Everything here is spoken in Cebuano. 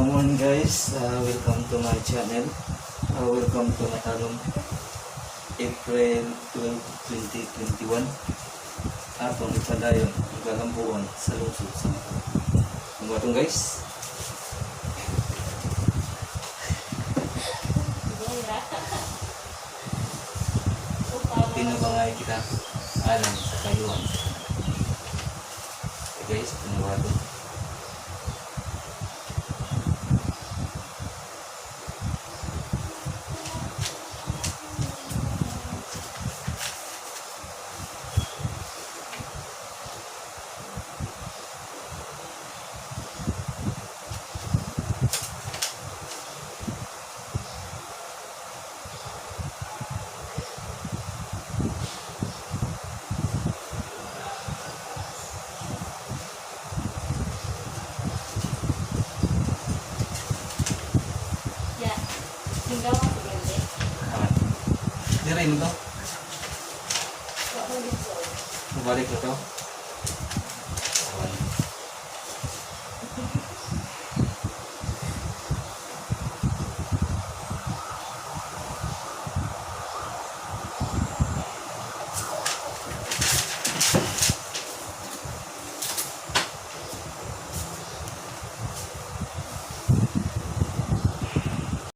Morning, guys, welcome to my channel. Welcome to Matalom. April 12, 2021. Atong ipadayon ang galambuon sa lungsod sa Matalom. Ang atong, guys. Tinubangay kita alang sa kayuhan. Okay guys, tinuwato. Ya. Tinggal ako ganda. Ah. Dire mo to? Wa ko dito. Mabalik na to? Awan.